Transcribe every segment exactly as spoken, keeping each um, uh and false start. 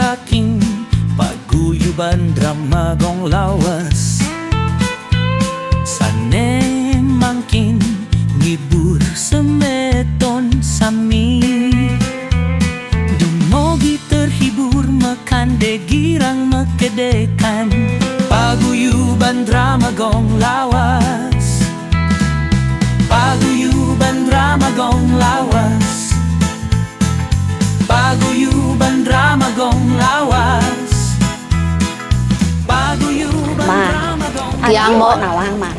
Saking paguyuban drama Gong Lawas, sané mangkin ngibur semeton sami. Dumugi terhibur, makandé girang makedékan. Paguyuban drama Gong Lawas. Paguyuban drama Gong Lawas. Paguyuban drama Gong Lawas. Paguyuban Man, drama Gong Tiang, Mbok. Nawang, Man.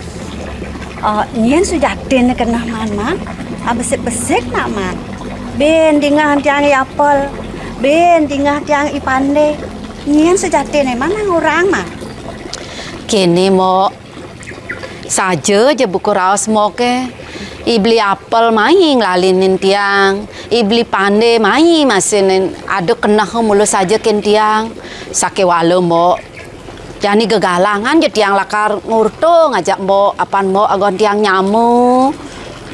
Oh, nyén sujatinné keneh, Man, Man. Ah, besik-besik nak, Man. Bin dingeh tiang I Apel. Bin dingeh tiang I Pandé. Nyén sujatinné, Man, nang orang, Man. Kéné, Mbok. Saja ja buka raos Mboké. I Beli Apel mai nglalinin tiang. I Beli Pandé mai masih ada keneh mula saja kén tiang. Sakéwala Mbok. Jani gegalangan ja tiang lakar ngurta ngajak Mbok, apan Mbok agon tiang nyama.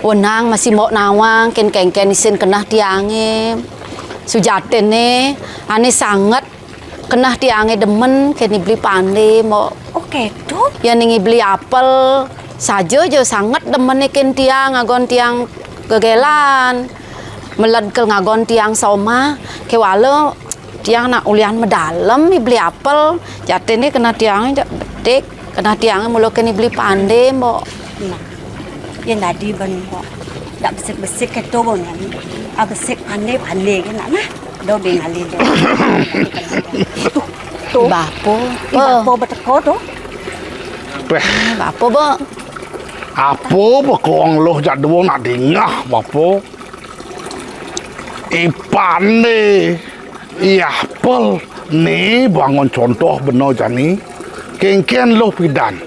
Wenang masih Mbok nawang kén kénkén isin keneh tiangé. Sujatinné, ané sanget keneh tiangé demen kén I Beli Pandé, Mbok. Oh, kéto? Yén I Beli Apel saja ja sanget demené kén tiang, agon tiang gegélan. Meled kel ngagon tiang somah, kéwala tiang nak ulian madalem I Beli Apel. Jatinné keneh tiangé ja bedik, keneh tiangé mula kén I Beli Pandé, Mbok. Nah, yén dadi ben Mbok. Dak besik-besik kéto, Mbok, nyai. Ah, besik pandé-pandé ké nak, nah. Do bé ngalih do. Tuh, tuh. Bapa. I Bapa beteka tuh. Péh. Bapa, Mbok. Apa bekong luh jak dua nak dingeh, Bapa? I Pandé, I Apel, né bangun contoh bena jani. Kénkén luh pidan.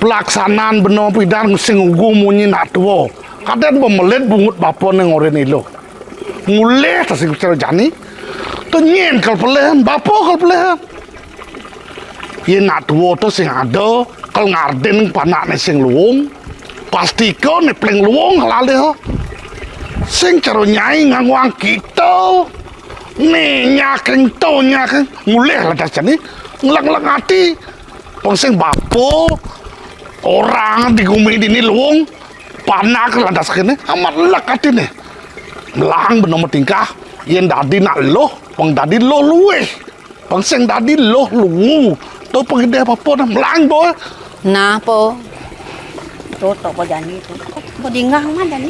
Pelaksanaan bena pidan sing ngugu munyi nak tua. Kadén bemelit bungut bapa né ngorin iluh. Ngulih ta sing cara jani. Tu nyén kal pelihan, bapa kal pelihan. Yén nak tua tu sing ada, kal ngardin panakné sing luung. Pastika né paling luung kal alih. Sing cara nyai nganguang kita. Né nyaking to nyaking ngulih lantas jani. Ngeleng-ngeleng ati. Pang sing bapa orang di gumi dini luung. Panak lantas kéné amat lek atiné. Melang bena matingkah, yén dadi nak luh, pang dadi luh luih. Pang sing dadi luh luwu. To pang idih bapa nah melang, Bo. Nah, Po. To, to, Po jani to. Bo dingeh mah jani.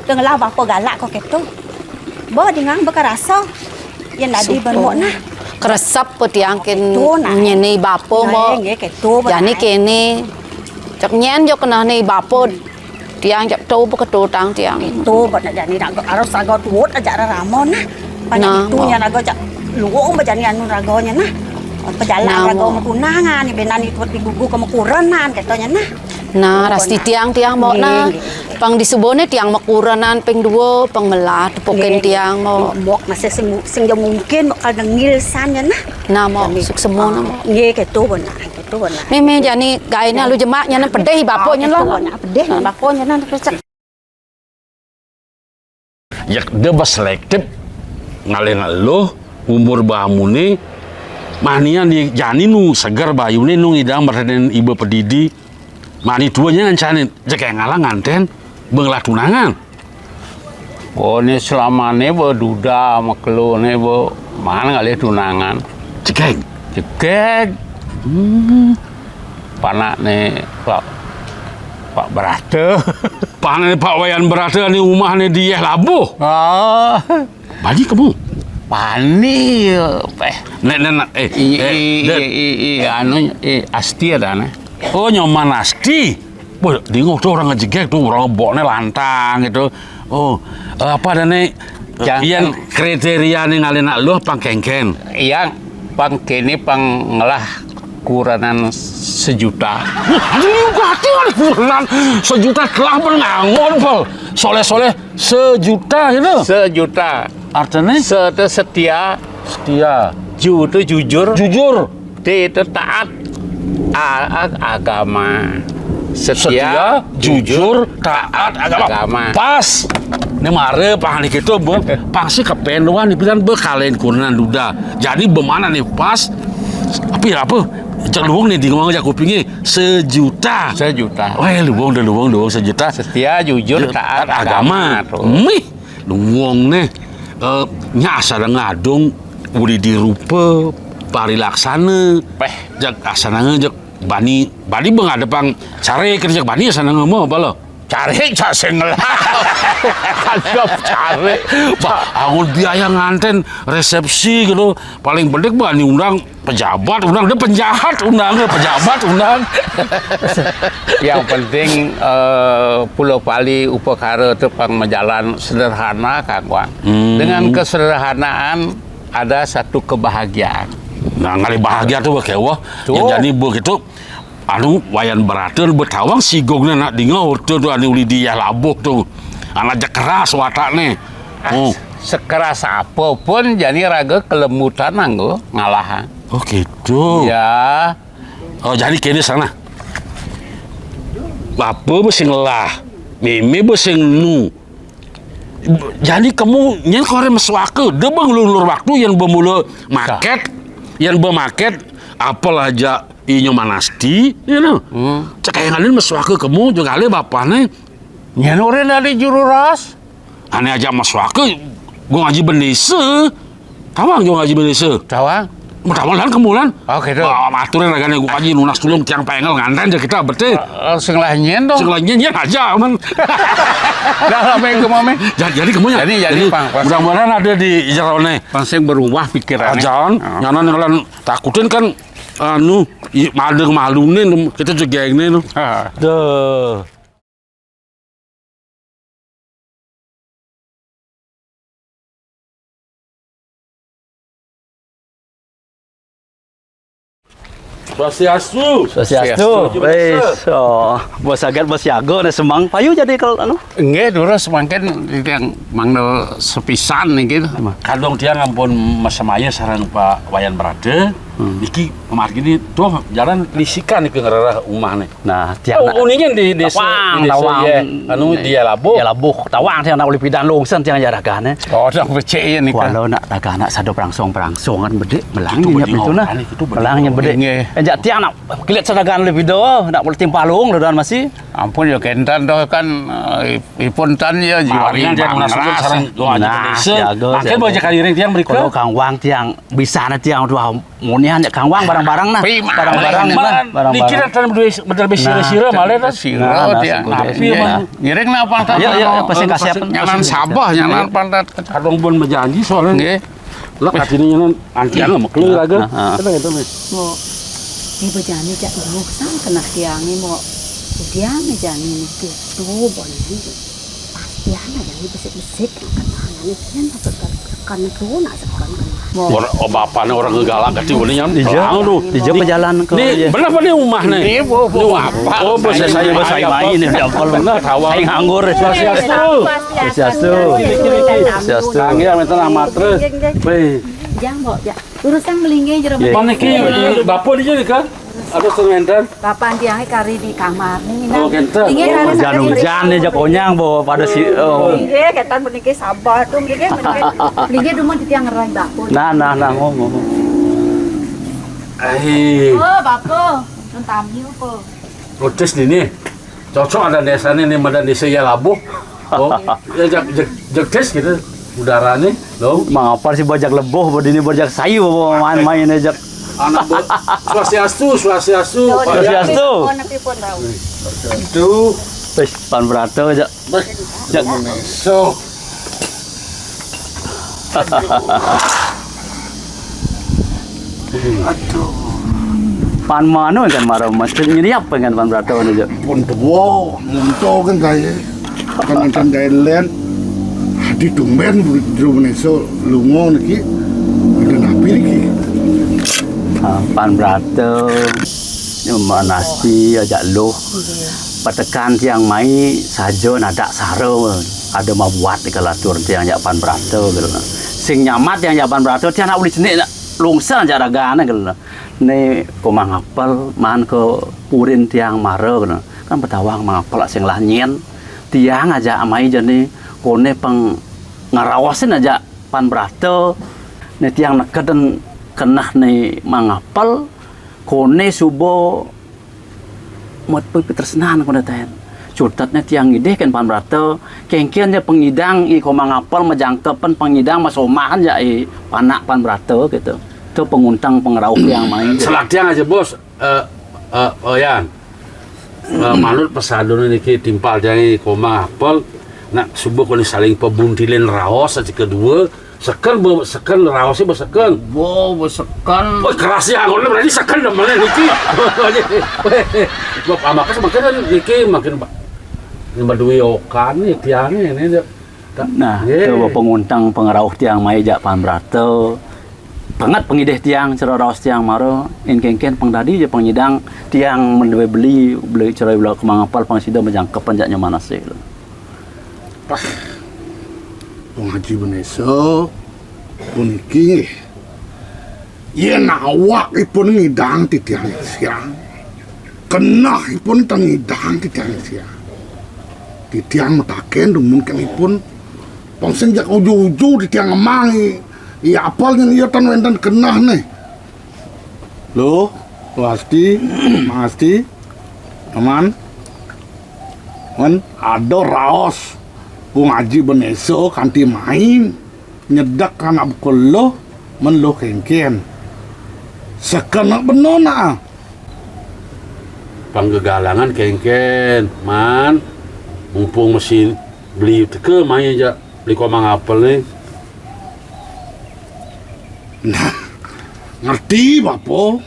Dengelah bapa galak ko kéto. Bo dingeh bekerasa. Yén dadi ben Mbok nah. Keresep pe tiang kén nyén I Bapa, Mbok. Nggih, kéto, Mbok. Jani kéné. Cék nyén jo kenehné I Bapa. Tiang cék to beketo tang tiang. To, Mbok, nak jani raga, harus raga tuut aja rerama nah. Panak nah, itu Mbok. Nyén raga cék luung ba jani anu raganya nah. Pejalan raga matunangan, bénan itu digugu ke makurenan, katanya nah. Nah, rasti tiang, tiang, Mbok, nah. Nggih, nggih, nggih. Pang disubané tiang makurenan ping dua, pang melah tepukin tiang, Mbok. Mbok masih sing, sing jauh mungkin, Mbok, kal dengil san ya, nah. Nah, Mbok, suksema, nah, Mbok. Nggih, kéto, Mbok, nah, kéto, Mbok, nah. Mémé jani gaéné lu jemak nyén pedih bapanya lah. Kéto, Mbok, nah, pedih bapanya nah, terus. Yék da ba selektif ngalih nak luh, umur ba amuné, manian di jani nu seger bayuné nu ngidang merenin iba pedidi. Mani tuanya ngancanin, jekeng ngalah ngantén, ba ngelah tunangan. Oh, né selamané ba duda makeluné ba mana ngalih tunangan. Jekeng. Jekeng. Hmm. Panakné Pak, Pak Brata. Panakné Pak Wayan Brata né umahné di Yéh Labuh. Ah. Bani kemu. Bani, eh. Nek, nek, nek, eh, I, eh, i, i, Dad. I, i, anu, i, Asti ada, né. Oh, Nyoman Asti. Wah, dingok tuh orang ngejegek tuh, orang boknya lantang gitu. Oh, eh, apa ada, né? Jangan. Yang kriteria nih ngalih nak luh pang kénkén. Yang pang kéné pang ngelah kurenan sejuta. Wah, ada juga hati ada kurenan sejuta telah berngangon, Pal. Soleh-soleh sejuta gitu. Sejuta. Artinya? Se itu setia. Setia. Ju itu jujur. Jujur. T itu taat. A, a, agama. Setia, jujur, taat, agama. Agama. Pas. Né mara pang né kéto, bé. Pang si kepen doang né pidan bé kalain kurenan duda. Jadi bé mana né pas. Tapi apa? Cék luung né dingong aja kupingnya sejuta. Sejuta. Wah, luung deh, luung, luung sejuta. Setia, jujur, taat, agama. Agama, tuh. Mih, luung né. Eh, nya asa da ngadung uli dirupa parilaksana. Péh. Cék asa nanga cék bani, bani bé ngadepang carik, cék bani asa nanga mah bala. Carik cak sing ngelah. Ada carik. Bah, anggon biaya nganten resepsi gitu. Paling penting bani undang pejabat, undang dia penjahat, undang dia pejabat, undang. Yang penting eh, Pulau Pali upakara tepang majalan sederhana, Kang Wang. Hmm. Dengan kesederhanaan ada satu kebahagiaan. Nah, ngalih bahagia tuh kéweh. Tuh. Yang jadi begitu, anu, Wayan Brata bé tawang sigogna nak dinga orta tuh anu uli di labuh tuh. Anak ja keras watakné. Oh. Sekeras apa pun jani raga kelembutan anggo ngalahan. Oh gitu. Ya. Oh, jadi kéné sana. Bapa bé sing ngelah, mémé bé sing nu. Jadi kemu nyén koré mesuaka, da bé ngelulur waktu yén bé mula maket, yén bé maket, apel aja inyo manasti, you know. Hmm. Cék aya ngalih mesuaka kemu juga alih bapané. Nyén oré dari juru ras. Ané aja mesuaka, gua ngaji bendésa. Tawang gua ngaji bendésa. Tawang. Mau tawang lan kemulan. Oh, gitu. Bah, aturan ragané gua ngaji nunas tulung tiang pengel nganten ja kita beté. Eh, sing lah nyén dong. Sing lah nyén, nyén aja, man. Dah, lah, main ke mame. Jadi, jadi kemunya. Jadi, jadi, jadi, pang, pang. Mudah-mudahan ada di jeroné. Pang sing berubah pikiranné. Ajan, oh. Nyanan yang lan takutin kan, anu, i-, malu-maluné, kita juga ini, no. Ah. Duh. Swastiastu. Swastiastu. Swastiastu. Wis, oh, bos agat bos siaga né semang. Payu jadi kalau anu. Nggih, terus mangkin tiang mangda sepisan niki. Kadung tiang ampun masemaya sareng Pak Wayan Brata. Hmm. Niki margini tuh jalan lisikan niki ngrereh umahné. Nah, tiang oh, nak uningan di désa, tawang, di désa tawang. Iya, anu, di Labuh. Iya, Labuh. Tawang tiang nak uli pidan lungsen tiang ja ragané. Oh, tiang becik ya nika. Walau nak raga nak sada prangsong-prangsong kan bedik melangnya bedik, nah. Melangnya bedik. Nggih. Enjak tiang nak kilit sadagan uli pida, nak uli timpalung dodan masih. Ampun ya kénten doh kan, eh, ipun tan ya jiwa tiang nak sareng doa. Nah, désa. Jaga, mangkin jaga. Baca kaliring tiang berikut. Kalau Kang Wang tiang bisa na tiang tuh Munian ya Kang Wang barang-barang nah. Barang-barang nah. Barang-barang. Dikira tan bedal sira-sira malih tan. Sira dia. Tapi emang ngiring napa tan? Ya, ya, pasti kasih apa? Nyanan sabah, nyanan pantat. Kadung pun berjanji soalnya. Nggih. Lah katanya nyanan antian mah keluar raga. Tenang itu nih. Mau ibu jani cak dulu sang kena tiangnya mau udian jani niki tuh boleh. Pastian aja nih besik-besik. Nah, kenal nih, kian masuk ke, ke itu, nak sekarang kenal. Orang, oh, bapaknya orang ngegalak kati udah nyam. Ija, ija pejalan ke. Ini bener apa nih rumah nih? Ini, bu, bu, apa? Oh, bos saya, bos saya main ini, apa bener? Saya nganggur. Swastiastu. Swastiastu. Swastiastu. Kangge, minta nama terus. Wih. Jang, Mbok, ya. Urusan melingge jero. Mana ki, bapak di sini kan? Ada instrumen tan? Bapak tiangé kari di kamar nih. Oh, kénten. Inggih, kari hujan-hujan nih, jak onyang bawa pada si, oh. Inggih, kénten puniki sabar tuh, inggih, puniki. Inggih, dumun titiang ngerai bakul. Nah, nah, nah, ngomong, ngomong. Eh. Oh, bakul. Nun tamiu, kok. Rotis nih, nih. Cocok ada désané nih, ada désa ya Labuh. Oh, ya jak, jak, jak tes gitu. Udaranya, loh. Mangapa sih bajak lebuh, badini bajak sayu, main-main aja. Anak bu-, swastiastu, swastiastu. Swastiastu. Pun, tapi pun tahu. Itu. Wis, pan berato aja. Wis, jak. So. Aduh. Pan mano kan mara masjid nyeriap kan pan berato aja. Pun tua, munto kan saya. Kan macam gaya len. Di tumben jero meneso lungo niki. Ada napi niki. Ah, pan berato. Manasti aja luh. Patekan tiang mai saja nadak sara. Ada mabuat di kalatur tiang jak pan berato gitu. Sing nyamat tiang jak pan berato tiang nak uli cenik nak lungsan jak ragane gitu. Ni komang apel man ke purin tiang mara gitu. Tan patawang Mang Apel sing lah nyén. Tiang ajak mai jani koné pang ngaraosin ajak Pan Brata. Né tiang nekedin keneh né Mang Apel, koné suba mut pang pitresnan koné tén. Cutetné tiang ngidih kén Pan Brata, kénkén ja pangidang i Komang Apel majangkepin pangidang masomahan ja i panak Pan Brata kéto. To panguntang pangrauh tiang mai. Selat tiang aja, Bos. Eh, eh, oh, Yan. Eh, manut pesaduné niki timpal tiang i Komang Apel, nak suba koné saling pabuntilin raos aja kedua, seken be-, seken raosé beseken. Wo, beseken. Oh, keras ya, ngono berarti seken demené niki. Wah, amaka semakin niki makin ba-, nambah duwe okan nih tiangé ini. Nah, nggih. To panguntang pangrauh tiang mai jak Pan Brata. Banget pangidih tiang cara raos tiang mara, yén kénkén pang dadi ja pangidang tiang mén duwe beli, beli cara beli Komang Apel pang sida majangkepan jak Nyoman Asih. Pah, Pang Haji Benesa, puniki nggih. Yén awakipun ngidang titiang siang, kenehipun ten ngidang titiang siang. Titiang mataken dumun kén ipun, pang sing jak uju-uju titiang ngemang i, i Apel nyén ia ten wénten kenehné. Loh, Lo Asti, Mang Asti, Aman, men ada raos Pang Haji Benesa kanti mai. Nyedek anak buka luh, men luh kénkén. Seken nak bena nak. Pang gegalangan kénkén, Man. Mumpung masih beli teka, mai ja beli Komang Apel né. Nah, ngerti, Bapa.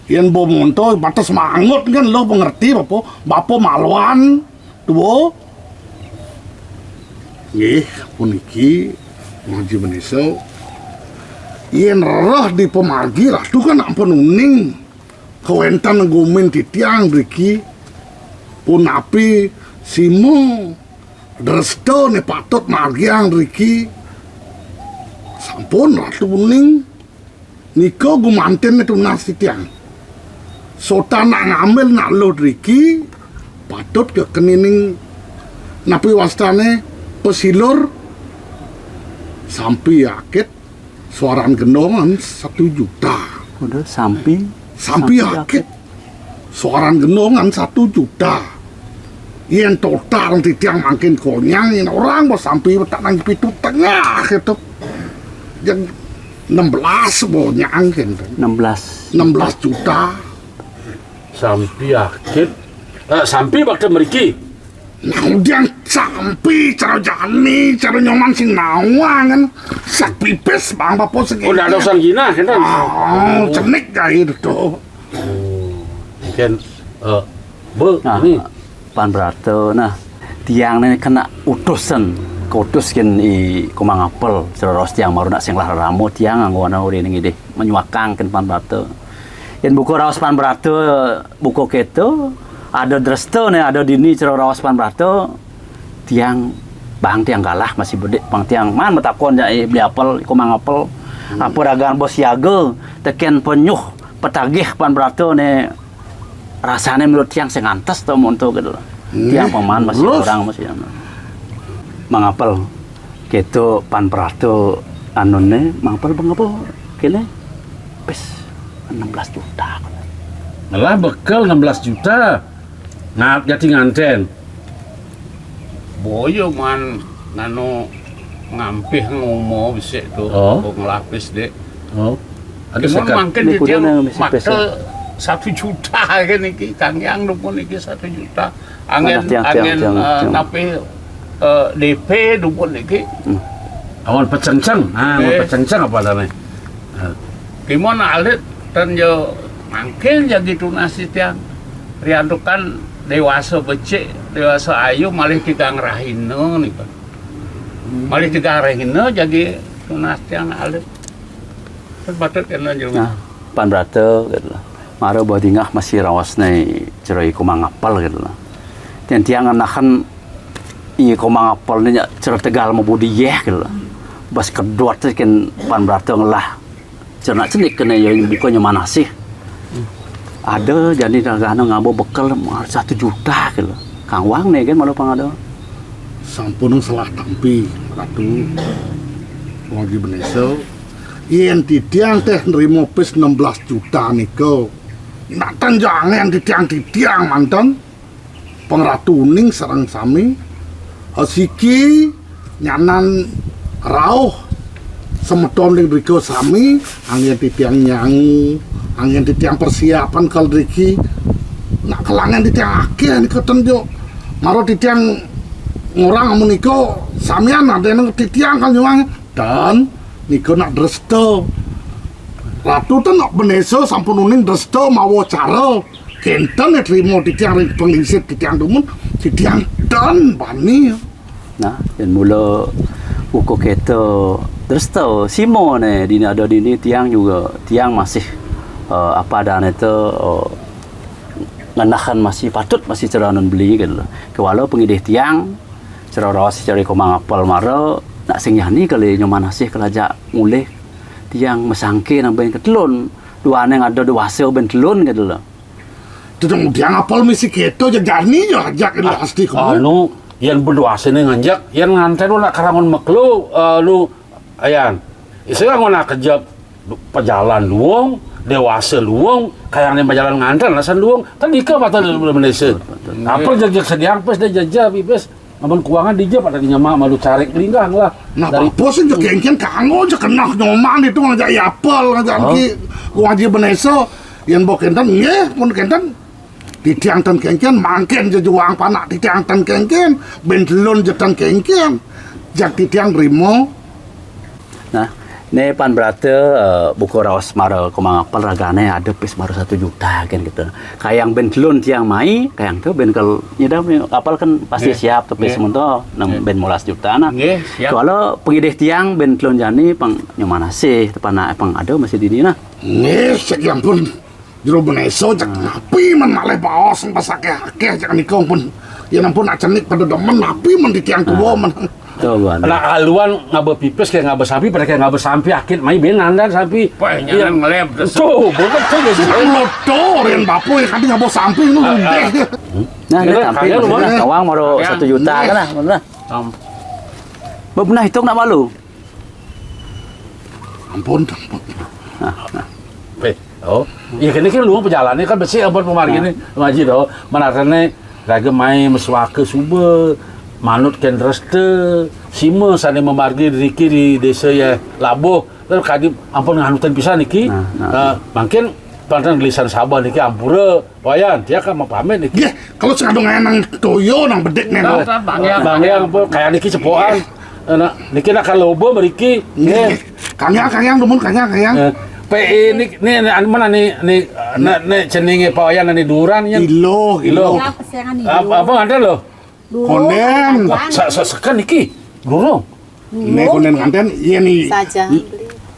Yén ba monto, bates mangut kan luh ba ngerti, Bapa. Bapa maluan. Tua. Nggih, puniki, Pang Haji Benesa. Yén rereh di pamargi, Ratu kan ampun uning. Kawéntenan gumin titiang driki. Punapi sima drestané patut margiang driki. Sampun, Ratu uning. Nika gumantiné tunas titiang. Sotanak ngambil nak luh driki, patut ké kenining napi wastané pasilur sampi akit suaran gendongan satu juta. Udah sampi, sampi akit. Suaran gendongan satu juta. Yén total titiang mangkin konyang, yén orang ba sampi tak nang pitu tengah itu. Yang enam belas bonyang kan. Enam belas. Enam belas juta. Sampi akit. Eh, sampi bakal meriki. Nah, udah sampi cara jani, cara Nyoman sing nawang kan. Sak pipis bang, Bapa segini. Oh, ada urusan gina kan. Oh, cenik jahit tuh. Oh, mungkin, eh, Bu, nah, ini. Pan Brata, nah, tiang né kena utusan, kautus kén i Komang Apel, cara raos tiang mara nak sing lah rama tiang nganggo ana uri ngidih, manyuakang kén Pan Brata. Yén buka raos Pan Brata, buka kéto, ada dresta né, ada dini cara raos Pan Brata, tiang bang tiang galah masih bedik, bang tiang man matakon jak i beli Apel, i Komang Apel. Hmm. Apa ragan bos siaga, tekén penyuh, petagih Pan Brata né, rasané menurut tiang sing antes to monto gitu loh. Tiang paman masih kurang masih. Mang Apel, kéto Pan Brata anuné, Mang Apel bang apa? Kéné, pes enam belas juta. Ngelah bekel enam belas juta. Ngat jati nganten. Boyo man nganu ngampih nguma besik tu, oh, kok ngelapis dek. Oh. Ada. Cuman sekat. Mangkin dia mata satu juta kan niki, kangyang dupun niki satu juta. Angin, tiang, tiang, angin, tiang, eh, tiang. Tapi, eh, D P dupun niki. Hmm. Awan pecengceng. Ah, awan pecengceng apa namanya? Ah. Gimana alit dan yo mangkin ya gitu nasib yang riantukan dewasa becik, dewasa ayu malih tigang rahina nih, Pak. Hmm. Malih tigang rahina jadi tunas tiang alit. Kan patut kena jelema. Nah, Pan Brata gitu lah. Mara bah dingah masih rawas nih cerai Komang Apel gitu lah. Tiang-tiang anakan i Komang Apel nih nyak cara tegal mabudi yeh gitu lah. Bas kedot tu kan Pan Brata ngelah. Cernak cenik kena ya bukannya manasih. Ada jani ragane ngaba bekel satu juta kala. Kangwang ne kan malu pang ada. Sampun salah tampi, Ratu. Wong Aji Benesa. Yen titiang teh nrimo pis enam belas juta nika. Nak tenjangan titiang-titiang manten. Pangratu uning sareng sami, asiki nyanan rauh semeton ring drika sami, anggen titiang nyangu, anggen titiang persiapan kal driki. Nak kelangan titiang akeh nika ten jo. Mara titiang ngorang amun nika samian ade nang titiang kal nyuang. Dan nika nak dresta. Ratu ten nak benesa sampun uning dresta mawa cara. Kenten ya trimo titiang ring panglingsir titiang dumun, titiang ten bani. Nah, yen mula uku keta dresta sima ne dini ada dini tiang juga, tiang masih, eh, apa adane te, eh, ngenahan masih patut masih ceranan beli gitu. Kewala pengidih tiang, cara raos cara komang apal mara, nak sing yani kali nyoman asih kelaja mulih tiang mesangke nang ben ketelun. Duane ada dewasa ben telun gitu loh. Tudung udiang apal misi keto, jejani ya ajak ini. Ah, pasti kamu. Anu, yen beduase ne nganjak, yen nganten lu nak karangon meklu, eh, lu, ayan. Istilah ngona kejap, pejalan luung, dewasa luung, kayang ne pejalan nganten alasan luung, kan dika patah lu menesa. Apal jejak sediang pes deh jejak, bibes. Amun kuangan dija pada nyemak malu carik linggah lah. Nah, dari bapa sing jekengken kanggo je kenah nyoman itu ngajak yapel, ngajak ki, ngaji benesa. Yen bo kenten, nggih, pun kenten. Titiang ten kengken, mangken je juang panak titiang ten kengken, ben telun je ten kengken. Jak titiang rimo. Nah, ne pan berata, eh, buka raos mara komang apal ragane ada pis mara satu juta kan gitu. Kayang ben telun tiang mai, kayang tu ben kal nyidam ni apal kan pasti siap tu pis mun tu, nang ben molas juta nah. Nggih, siap. Kalau pengidih tiang ben telun jani pang nyoman asih, tepanak pang ada masih dini nah. Nggih, sekian pun. Jero benesa jak napi men malih baos pas akeh-akeh jak nika pun. Yen ampun nak cenik pada demen napi men di tiang tua men. Tuh, Wan. Nak aluan ngaba pipis kayak ngaba sampi, pada kayak ngaba sampi akit mai ben nandan sampi. Wah, nyangan ngelem. Tuh, bukan tuh ya sih. Loto yen bapu ya kati ngaba sampi nu deh. Nah, ini sampi kawang maro satu juta kan nah, bener. Bebenah hitung nak malu. Ampun, ampun. Nah, nah. Eh, oh. Iya, kene kan luang pejalane kan besi ampun pemargi ne, Haji do. Manatene raga mai mesuaka suba, manut kendreste, sima sane memargi driki di desa ya labuh. Lalu kadi ampun nganutan pisan niki. Nah, nah. Eh, mangkin pantan gelisan Sabah niki ampura. Wayan, dia kan mau pamit niki. Nggih, kalau sing adu ngenang toyo nang bedik neno. Bang Yang. Bang Yang apa kayak niki cepokan. Nah, niki nak kalau loba mriki. Nggih. Kang Yang, Kang Yang, dumun Kang Yang, Kang Yang. Eh, P E ni, ni, ni, anu mana ni, ni, na, ni jenenge Pak Wayan ni duran ya. Ilo, ilo. Apa, apa ada lo? Konden. Sa, sa, sekan niki. Durung. Nek konden nganten, iya ni. Saja.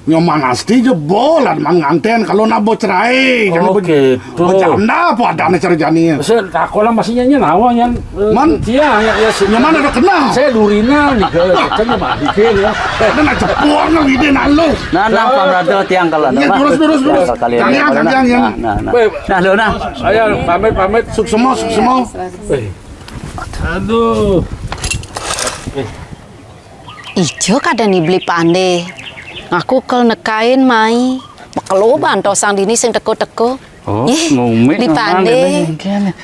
Nyoman asti je bolan man nganten kalau nak bo cerai. Oke, tuh. Bejanda apa adane cara jani. Saya takola masih nyanyi nawa yang, eh, man? Iya, ya, ya, nyoman ada kenal. Saya durina nih ke, kan nyoman dikit ya. Ada nak cepur nang ide nak lu. Nah, nah, pamrada tiang kalau. Iya, durus, durus, durus. Kang Yang, Kang Yang. Nah, nah, nah. Nah, lo nah. Ayo, pamit, pamit. Suksema, suksema. Eh. Aduh. Ija kada ni Beli Pande. Ngaku kel nekain mai. Makelo bantosang dini sing teko-teko. Oh, ngumit Beli Pande.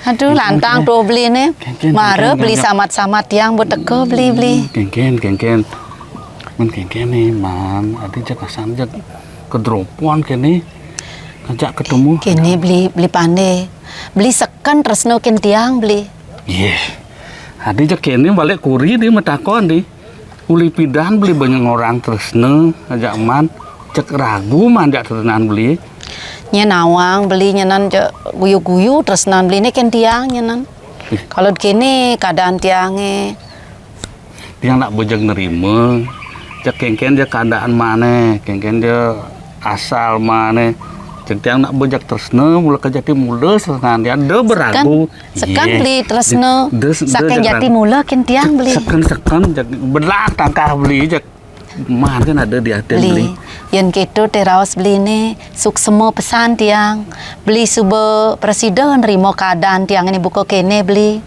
Aduh, lantang tuh Beli ne. Mara Beli samat-samat yang buat teko Beli, Beli. Kengken, kengken. Men kengken ni, man. Adi jak asan jak kedropon kene. Ngajak ketemu. Kene Beli, Beli Pande. Beli seken tresno ken tiang, Beli. Yeh. Adi jek kene balik kuri di metakon di. Uli pidan beli banyak orang tresna ajak man. Cek ragu man jak tresnan beli. Nya nawang beli nyanan cek guyu-guyu tresnan beli ne ken tiang nyanan. Kalau kene keadaan tiange. Tiang nak bujeng nerima. Cek kengken je keadaan mane, kengken je asal mane. Cek tiang nak bujak tresna mula ke jati mula tresna dia de beragu. Sekan beli tresna saking jati mula kin tiang beli. Sekan sekan belak tangkah beli cek. Mar kan ada di aten beli. Beli. Yén kéto té raos beli né, suksma pesan tiang. Beli suba prasida nrima keadaan tiang né buka kéné beli.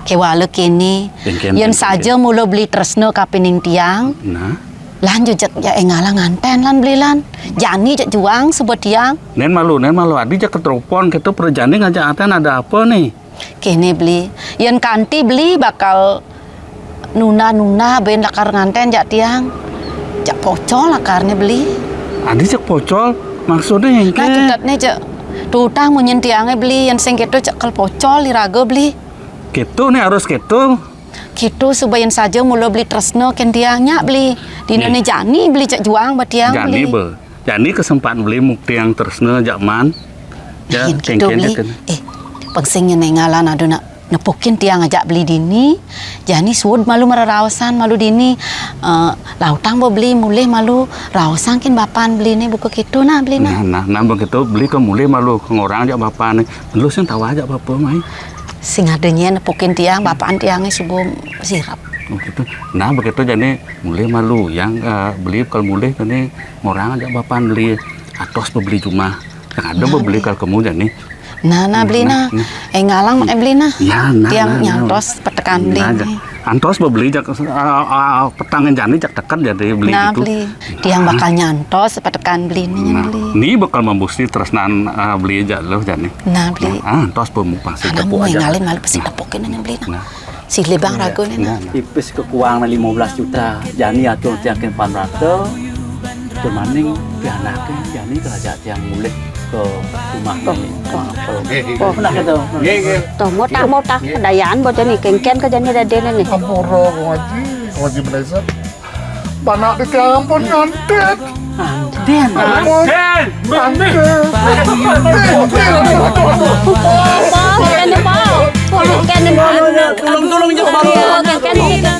Kéwala kéné. Yén kén, yén kén, saja kén. Mula beli tresna kapining tiang. Nah. Lan jejak ja énggalang nganten lan beli lan. Jani jak juang suba tiang. Nén malu, nén malu adi jak ketelepon kéto, prajani ngajak aten ada apa né? Kéné beli, yén kanti beli bakal nunda-nunda bén lakar nganten jak tiang. Jak pocol lakarné beli. Adi jak pocol, maksudné engké? Nah, tutatné jak tutang munyin tiangé beli, yén sing kéto jak kal pocol iraga beli. Kéto né harus kéto. Kéto suba yén saja mula beli tresna kén tiang nyak beli. Dinané jani beli jak juang ba tiang beli. Jani ba. Jani kesempat beli muktiang tresna jak man. Ya, yén kéto kéngkén beli. Kéto. Eh, pang sing nyén énggalan ada nak nepukin tiang ajak beli dini. Jani suud malu mararaosan malu dini. Eh, lautang ba beli mulih malu raosan kén bapan beli né buka kéto nah beli nah. Nah, nah, nah, begitu beli ka mulih malu ka ngorang jak bapan né. Lu sing tawa jak bapa mai. Sing ada nyén nepukin tiang bapan tiangé suba sirep. Oh, gitu. Nah, begitu jani mulih malu yang, eh, beli bakal mulih jani ngorang jak bapan beli atos ba beli jumah. Yang ada ba beli kal kemu jani. Nah, nah, beli nah. Énggalang mak beli nah. Ya, nah, tiang nah, nah. Nyantos petekan beli. Nah, antos ba beli jak, eh, eh, petang jani jak teket jani beli. Nah, gitu. Beli. Tiang bakal nyantos petekan beli né, nah, beli. Ni bakal mambusti tresnan, eh, beli jak lu jani. Nah, beli. Ah, antos ba mu pasti. Anak tepuk mu aja. Énggalin malu pasti tepukin aja beli nah. Nah. Silih bang ragu né, nah. Nah, nah. Tipis kekuang lima belas juta. Jani atur tiang kén pan rata. Temaning pianaké jani kerajaan tiang mulih ka rumah kami. Toh, toh. Nah, kéto. Nggih, nggih. Toh, mutah, mutah. Dayaan ba jani kéngkén ka jani dadéné né. Ampura, Kong Haji. Kong Haji Beneza. Panak di tiang ampun ngantit. Ngantit. Ampun. Ngantit. Ngantit. Ngantit. Apa? Kéné, Pak. Kéné, Pak. Tolong, tolong, jangan. Aduh, kéné.